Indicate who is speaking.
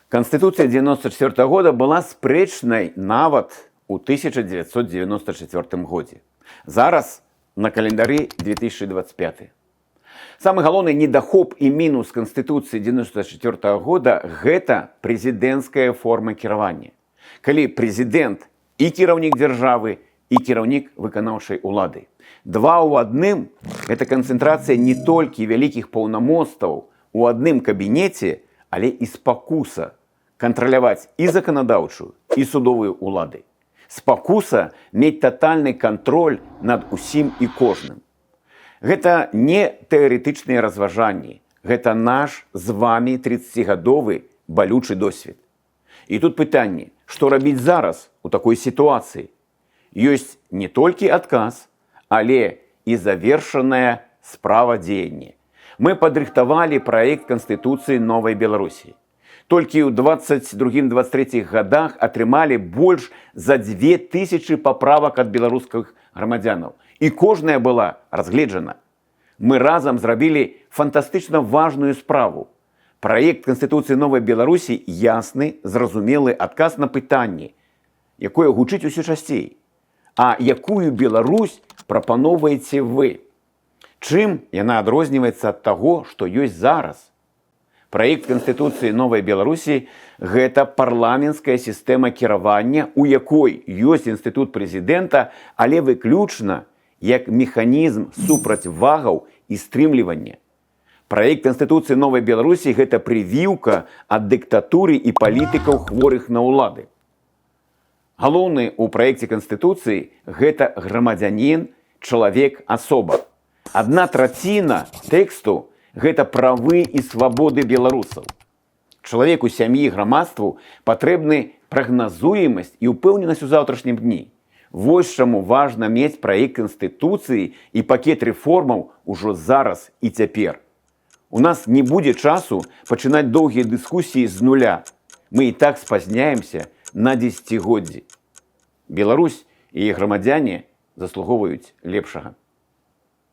Speaker 1: Канстытуцыя 94 года была спрэчнай нават у 1994 годзе. Зараз на календары 2025. Самы галоўны недахоп і мінус Канстытуцыі 94 года — гэта прэзідэнцкая форма кіравання. Калі прэзідэнт і кіраўнік дзяржавы, і кіраўнік выканаўчай улады. Два ў адным — гэта канцэнтрацыя не толькі вялікіх паўнамоцтваў у адным кабінеце, але і спакуса кантраляваць і заканадаўчую, і судовую улады. Спакуса мець татальны кантроль над усім і кожным. Гэта не тэарэтычныя разважанні, гэта наш з вамі 30гадовы балючы досвед. І тут пытанне, што рабіць зараз у такой сітуацыі? Ёсць не толькі адказ, але і завершаная справа дзеяння. Мы падрыхтавалі праект Канстытуцыі новай Беларусі. Толькі ў 22-23 годах атрымалі больш за 2000 паправак ад беларускіх грамадзянаў. І кожная была разгледжана. Мы разам зрабілі фантастычна важную справу. Праект Канстытуцыі новай Беларусі — ясны, зразумелы адказ на пытанне, якое гучыць усё часцей. А якую Беларусь прапаноўваеце вы? Чым яна адрозніваецца ад таго, што ёсць зараз? Праект Канстытуцыі новай Беларусі — гэта парламенцкая сістэма кіравання, у якой ёсць інстытут прэзідэнта, але выключна як механізм супрацьвагаў і стрымлівання. Праект Канстытуцыі новай Беларусі — гэта прывіўка ад дыктатуры і палітыкаў, хворых на ўлады. Галоўны ў праекце Канстытуцыі — гэта грамадзянін, чалавек, асоба. Адна траціна тэксту — гэта правы і свабоды беларусаў. Чалавеку, сям'і, грамадству патрэбны прагназуемасць і ўпэўненасць у заўтрашнім дні. Вось чаму важна мець праект Канстытуцыі і пакет рэформаў ужо зараз і цяпер. У нас не будзе часу пачынаць доўгія дыскусіі з нуля. Мы і так спазняемся на дзесяцігоддзі. Беларусь і яе грамадзяне заслугоўваюць лепшага.